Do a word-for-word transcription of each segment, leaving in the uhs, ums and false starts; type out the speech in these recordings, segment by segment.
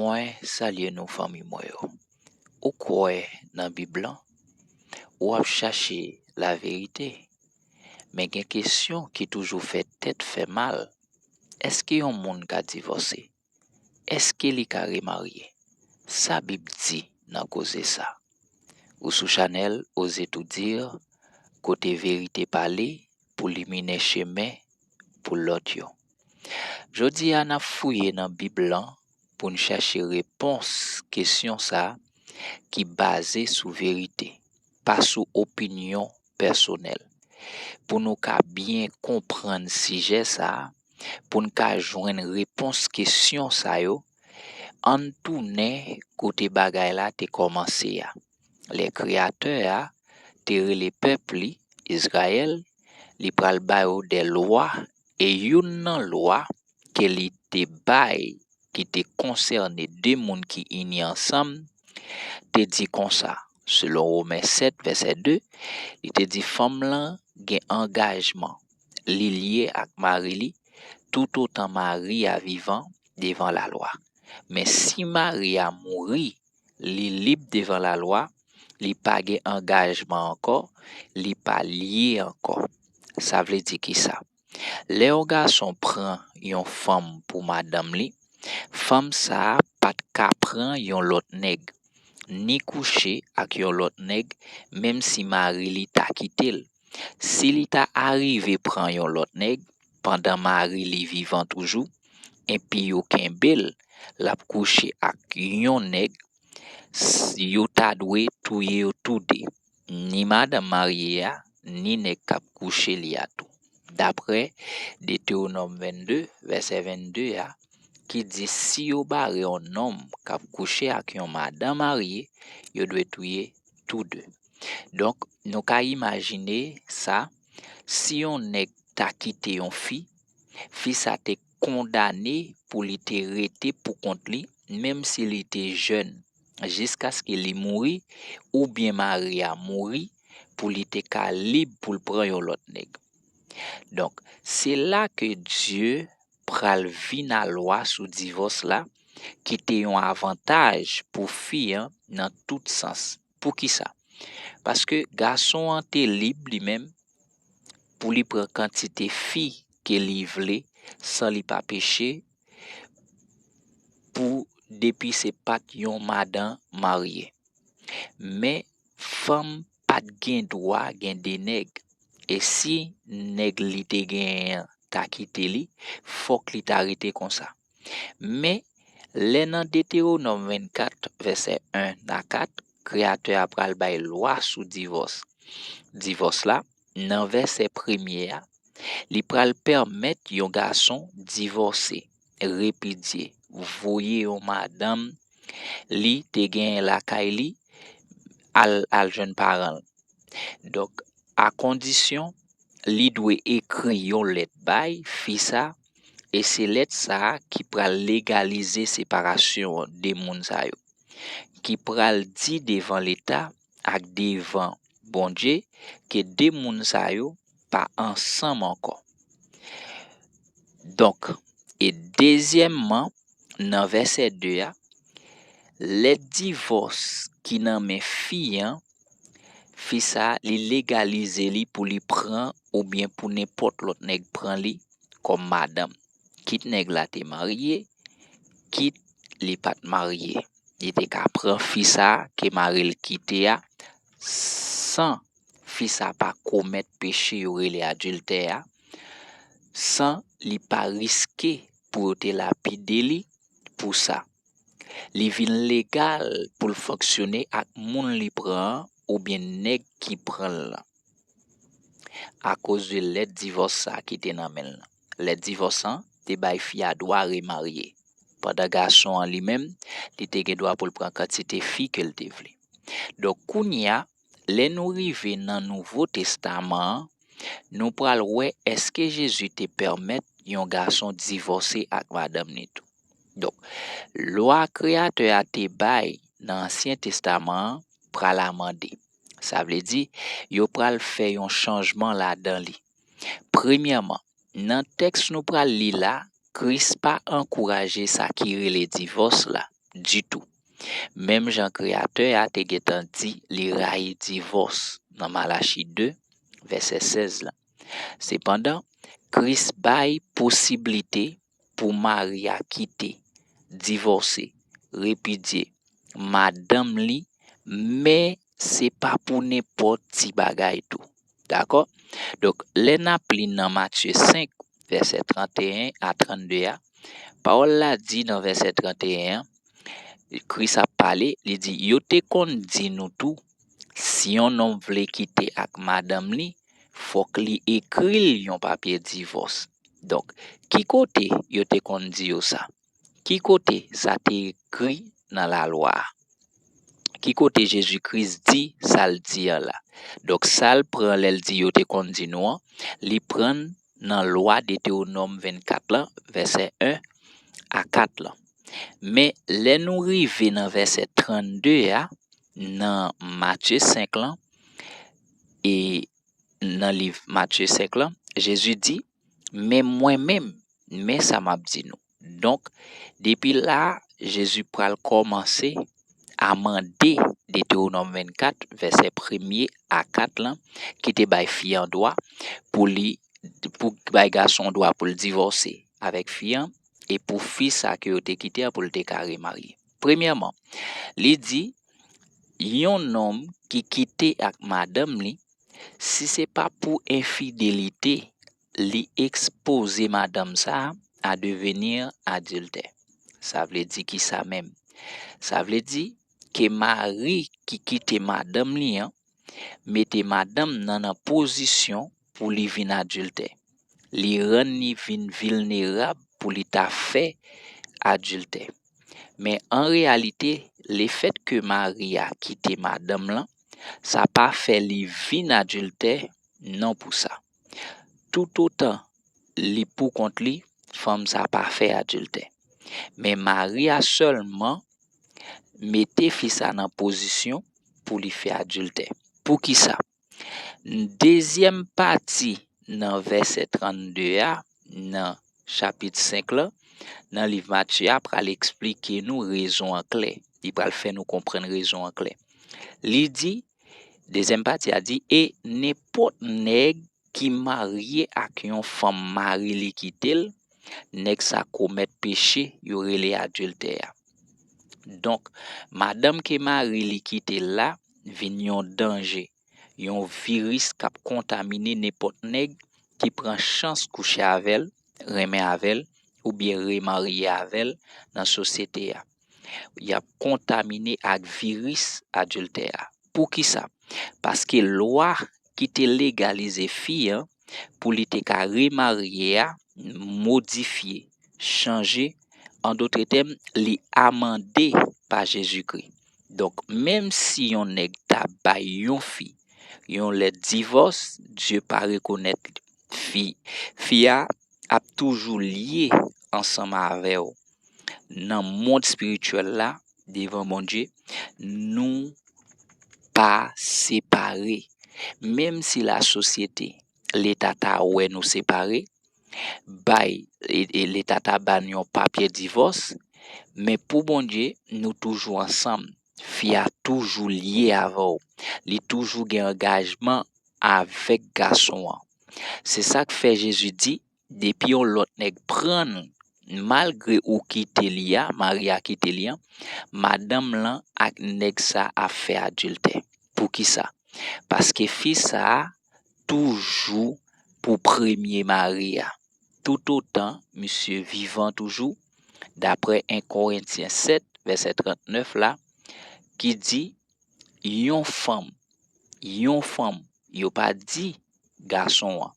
Mwen salye nou, fanmi mwen yo. Ou kwè nan Bib lan? Ou ap chache laverite? Men gen kesyon ki toujou fè tèt fè mal. Èske yon moun ka divòse? Èske li ka remarye? Sa Bib di nan koze sa? Ou sou chanèl Oser tout dire, kote verite pale pou liminen chemen pou lòt yo. Jodi a, n ap fouye nan Bib lan pou n chache repons kesyon sa a ki baze sou verite, pa sou opinyon pèsonèl. Pou nou ka byen konprann sijè sa a, pou n ka jwenn repons kesyon sa yo, ann tounen kote bagay la te kòmanse a. Lè Kreyatè a te rele pèp li, Izrayèl, li pral ba yo de lwa, e youn nan lwa ke li te bay, ki te konsène de moun ki ini ansanm, te di konsa, selon Women sèt, vèsè de, li te di fanm lan gen angajman, li lye ak mari li, toutotan mari a vivan devan lalwa. Men si mari a mouri, li lib devan lalwa, li pa gen angajman ankò, li pa lye ankò. Sa vle di kisa? Lè yon gason pran yon fanm pou madanm li, fanm sa a pa t ka pran yon lòt nèg, ni kouche ak yon lòt nèg, menm si mari li ta kite l. Si li ta arive pran yon lòt nèg, pandan mari li vivan toujou, epi yo kenbe l, l ap kouche ak yon nèg, s- yo ta dwe touye yo toude, ni madanm marye a, ni nèg k ap kouche li a tou. Daprè Detewonòm vennde, vèsè vennde a, ki di si yo bare yon nonm k ap kouche ak yon madanm marye, yo dwe touye toude. Donk, nou ka imajine sa, si yon nèg ta kite yon fi, fi sa te kondane pou li te rete pou kont li, menm si li te jèn, jiskaske li mouri, oubyen mari a mouri, pou li te ka lib pou l pran yon lòt nèg. Donk, se la ke Dye pral vin a lwa sou divòs la, ki te yon avantaj pou fi an nan tout sans. Poukisa? Paske gason an te lib li menm pou li pran kantite fi ke li vle san li pa peche, pou depi se pa t yon madan marye. Men fanm pa t gen dwa gen de nèg. E si nèg li te genyen an ta kite li, fòk li ta rete konsa. Men, lè nan Detewonòm vennkat, vèsè en a kat, Kreyatè a pral bay lwa sou divòs. Divòs la, nan vèsè premye a, li pral pèmèt yon gason divòse, repidye, voye yon madanm li te genyen lakay li al, al jwenn paran l. Donk, a kondisyon li dwe ekri yon lèt bay fi sa, e se lèt sa a ki pral legalize separasyon de moun sa yo, ki pral di devan Leta ak devan Bondye ke de moun sa yo pa ansanm ankò. Donk, e dezyèmman, nan vèsè de a, lèt divòs ki nan men fi an, fi sa a, li legalize li pou li pran oubyen pou nenpòt lòt nèg pran li kòm madanm. Kit nèg la te marye, kit li pa t marye. Li te ka pran fi sa a ke mari l kite a san fi sa a pa komèt peche yo rele adiltè a, san li pa riske pou yo te lapide li pou sa. Li vin legal pou l fonksyone ak moun li pran an oubyen nèg ki pran l lan. Akoz de lèt divòs sa a ki te nan men l lan. Lèt divòs lan te bay fi a dwa remarye, pandan gason an li menm, li te gen dwa pou l pran kantite fi ke l te vle. Donk, kounye a, lè nou rive nan Nouvo Testaman an, nou pral wè èske Jezi te pèmèt yon gason divòse ak madanm li tou. Donk, lwa Kreyatè a te bay nan Ansyen Testaman an pral amande. Sa vle di, yo pral fè yon chanjman ladan li. Premyèman, nan tèks nou pral li la, Kris pa ankouraje sa ki rele divòs la. ditou. Menm jan Kreyatè a te gentan di li rayi divòs nan Malachi de, vèsè sèz la. Sepandan, Kris bay posiblite pou mari a kite, divòse, repidye madanm li, men se pa pou nenpòt ti bagay tou. Dakò? Donk, lè n ap li nan Matye senk, vèsè trannteyen a trannde a, pawòl la di nan vèsè trannteyen an, Kris ap pale, li di, yo te konn di nou tou, si yon nonm vle kite ak madanm li, fòk li ekri l yon papye divòs. Donk, ki kote yo te konn di yo sa? Ki kote sa te ekri nan lalwa a? Ki kote Jezi Kris di sa l di an la? Donk, sa l pran lè l di yo te konn di nou an, li pran l nan lwa Detewonòm vennkat lan, vèsè en a kat lan. Men, lè nou rive nan vèsè trannde a, nan Matye senk lan, e nan liv Matye senk lan, Jezi di, men mwen menm, men sa m ap di nou. Donk, depi la, Jezi pral kòmanse amande Detewonòm vennkat, vèsè premye a kat lan, ki te bay fi an dwa pou li, pou bay gason an dwa pou l divòse avèk fi an, e pou fi sa ke yo te kite a pou l te ka remarye. Premyèman, li di, yon nonm ki kite ak madanm li, si se pa pou enfidelite, li ekspoze madanm sa a a devenir adiltè. Sa vle di ki sa menm? Sa vle di ke mari ki kite madanm li an mete madanm nan nan pozisyon pou li vin adiltè. Li rann li vin vilnerab pou li ta fè adiltè. Men an reyalite, lefèt ke mari a kite madanm lan, sa pa fè li vin adiltè non pou sa. Toutotan li pou kont li, fanm sa pa fè adiltè. Men mari a sèlman mete fi sa nan pozisyon pou li fè adiltè. Poukisa? Dezyèm pati nan vèsè trannde a, nan chapit senk lan, nan liv Matye a, pral eksplike nou rezon an klè. Li pral fè nou konprann rezon an klè. Li di, dezyèm pati a di, e nenpòt nèg ki marye ak yon fanm mari li kite l, nèg sa komèt peche yo rele adiltè a. Donk, madanm ke mari li kite l la vin yon danje, yon viris k ap kontamine nenpòt nèg ki pran chans kouche avè l, renmen avè l, oubyen remarye avè l nan sosyete a. Y ap kontamine ak viris adiltè a. Poukisa? Paske lwa ki te legalize fi an pou li te ka remarye a modifye, chanje, an dotre tèm, li amande pa Jezikri. Donk, menm si yon nèg ta bay yon fi yon lèt divòs, Dye pa rekonèt li. Fi, fi a ap toujou lye ansanm avè w nan mond espirityèl la devan Bondye. Nou pa separe. Menm si lasosyete, Leta ta wè nou separe, bay, e, e Leta ta ba n yon papye divòs, men pou Bondye, nou toujou ansanm. Fi a toujou lye avè w. Li toujou gen angajman avèk gason an. Se sa k fè Jezi di, depi yon lòt nèg pran l, malgre ou kite li a, mari a kite li an, madanm lan ak nèg sa ap fè adiltè. Poukisa? Paske fi sa a toujou pou premye mari a. Toutotan misye vivan toujou, daprè en Korentyen sèt, vèsè trannèf la, ki di, yon fanm, yon fanm, yo pa di gason an.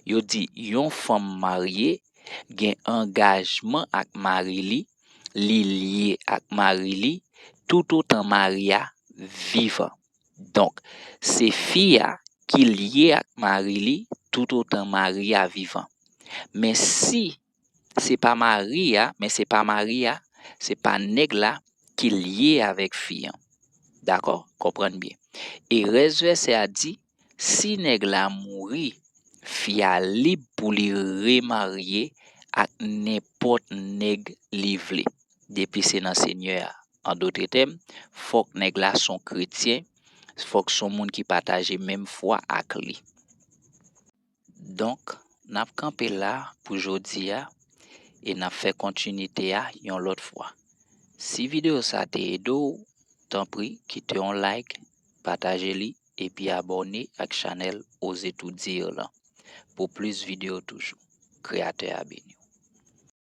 Yo di yon fanm marye gen angajman ak mari li, li lye ak mari li toutotan mari a vivan. Donk, se fi a ki lye ak mari li toutotan mari a vivan. Men si se pa mari a, men se pa mari a, se pa nèg la ki lye avèk fi an. Dakò? Konprann byen. E rès vèsè a di, si nèg la mouri, fi a lib pou li remarye ak nenpòt nèg li vle. Depi se nan Senyè a. An dòt tèm, fòk nèg la se yon kretyen, fòk se yon moun ki pataje menm fwa ak li. Donk, n ap kanpe la pou jodi a e n ap fè kontinite a yon lòt fwa. Si videyo sa te ede w, tanpri kite yon like, pataje li epi abòne ak chanèl Oser Tout Dire lan pou plis videyo toujou. Kreyatè a beni w.